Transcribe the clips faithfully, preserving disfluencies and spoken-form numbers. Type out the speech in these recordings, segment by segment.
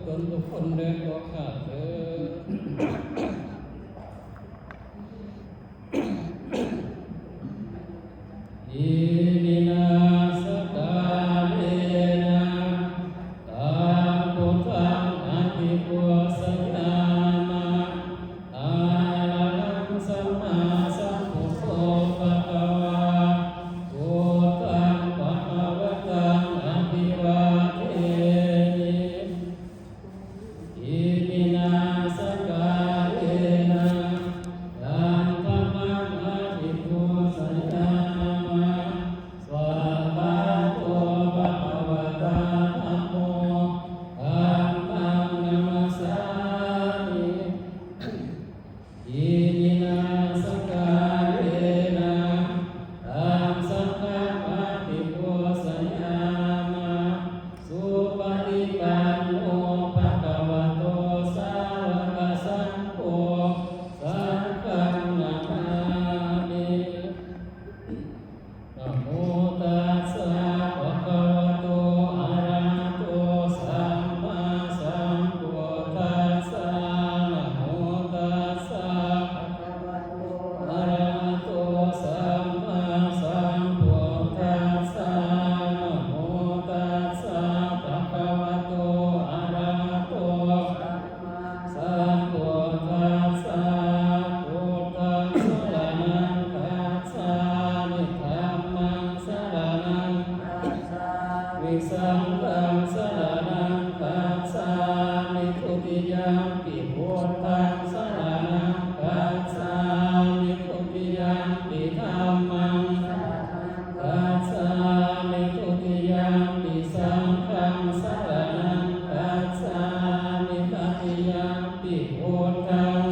จนทุกคนด้วยตัวข้าเถิด Iminā sakkārena taṃ buddhaṃ abhipūjayāma. Arahaṃ sammāsambuddho bhagavā, buddhaṃ bhagavantaṃ abhivādemi. Iminā sakkārena taṃ dhammaṃ abhipūjayāma. Svākkhāto bhagavatā dhammo, dhammaṃ namassāmi. Iminā sakkārena taṃ saṅghaṃ abhipūjayāma. Supaṭipanno bhagavato sāvakasaṅgho, saṅghaṃ namāmi. Namo tassa bhagavato arahato sammāsambuddhassa. Namo tassa bhagavato arahato sammāsambuddhassa. Namo tassa bhagavato arahato sambuddhassa. Buddhaṃ saraṇaṃ gacchāmi. Dhammaṃ saraṇaṃ gacchāmi. Saṅghaṃ saraṇaṃ gacchāmi. Dutiyampi buddhaṃ saraṇaṃ gacchāmi. Dutiyampi dhammaṃ gacchāmi. Dutiyampi saṅghaṃ saraṇaṃ gacchāmi. Tatiyampi buddhaṃ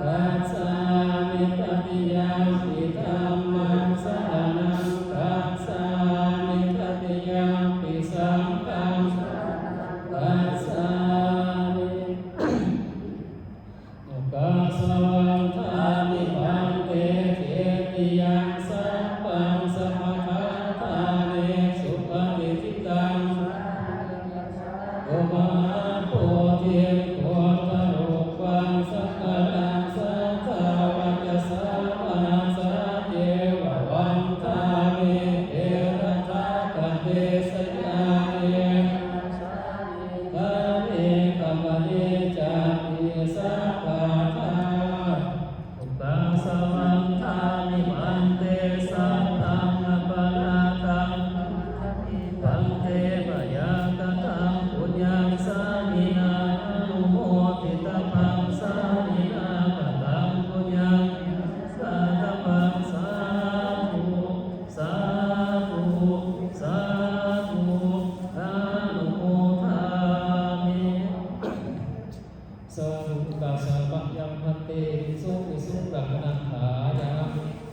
gacchāmi. Tatiyampi dhammaṃ saraṇaṃ gacchāmi. Tatiyampi saṅghaṃ gacchāmi. Okāsa vandāmi bhante cetiyaṃ sabbaṃ sabbaṭṭhānesu patiṭṭhitaṃ. Omābodhiṃ buddharūpaṃ sakalaṃ sadā vacasā vācāyeva vandāmi te tathāgate sayane āsane gamane cāpi sabbadā. Okāsa vandāmi bhante sabbaṃ aparādhaṃ khamatha me bhante mayā kataṃ puññaṃ sāminā anumoditabbaṃ sāminā kataṃ puññaṃ dātabbaṃ sādhu sādhu sādhu anumodāmi. Sādhu okāsa mayaṃ bhante visuṃ visuṃ rakkhaṇatthāya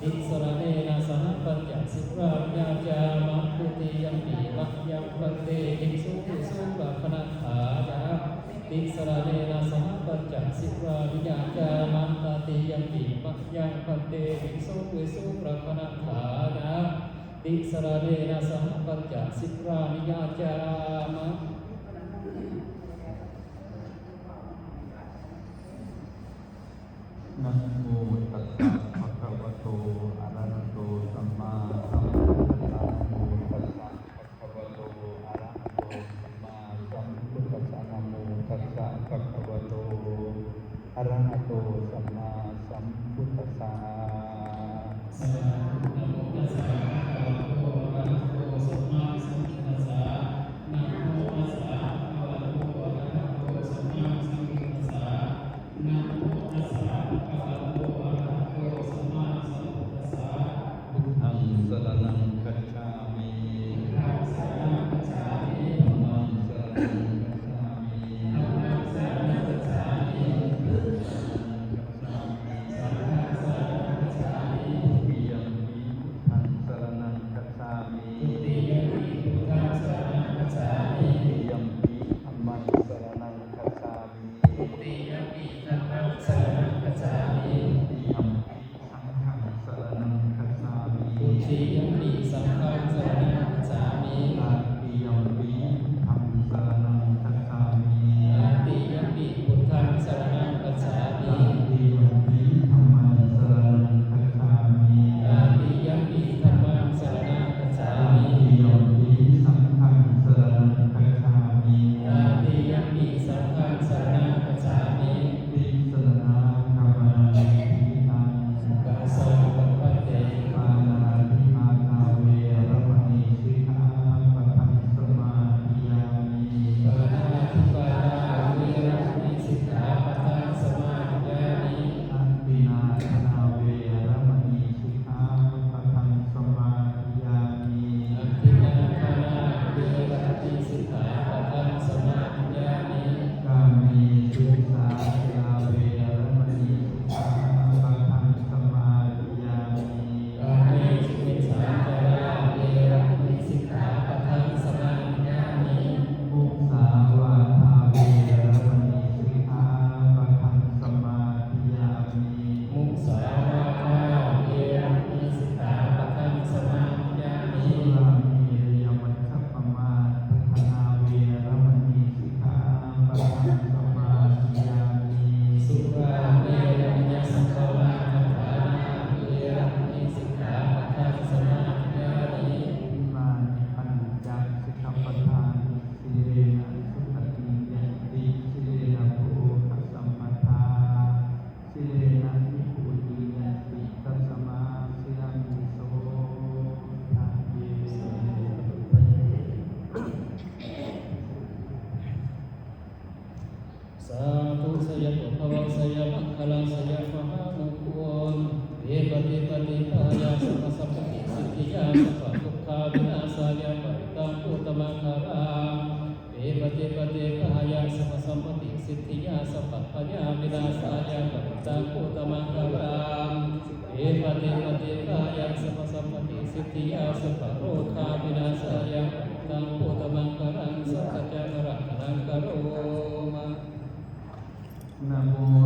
tisaraṇena saha pañca sīlāni yācāma. Dutiyampi mayaṃ bhante visuṃ visuṃ rakkhaṇatthāya tisaraṇena saha pañca sīlāni yācāma. Tatiyampi mayaṃ bhante visuṃ visuṃ rakkhaṇatthāya tisaraṇena saha pañca sīlāni yācāma. Namo tassa bhagavato arahato sammāsambuddhassa. Namo tassa bhagavato arahato sammāsambuddhassa. Namo tassa bhagavato arahato sammāsambuddhassa. Sādhu. Namo tassa bhagavato arahato sammāsambuddhassa. Namo tassa bhagavato arahato sammāsambuddhassa. Namo tassa bhagavato arahato sammāsambuddhassa. Buddhaṃ saraṇaṃ gacchāmi. Buddhaṃ saraṇaṃ gacchāmi. Dhammaṃ saraṇaṃ gacchāmi. Dhammaṃ saraṇaṃ gacchāmi. Saṅghaṃ saraṇaṃ gacchāmi. Saṅghaṃ saraṇaṃ gacchāmi. Dutiyampi buddhaṃ saraṇaṃ jayamaṅgalaṃ jayamahāmaṅgalaṃ. Vipattipaṭibāhāya sabbasampattisiddhiyā sabbadukkhavināsāya parittaṃ brūtha maṅgalaṃ. Vipattipaṭibāhāya sabbasampattisiddhiyā sabbabhayavināsāya parittaṃ brūtha maṅgalaṃ. Vipattipaṭibāhāya sabbasampattisiddhiyā sabbarogavināsāya parittaṃ brūtha maṅgalaṃ. Sabbasmaṃ mokkharatanaṃ karoma. นะโม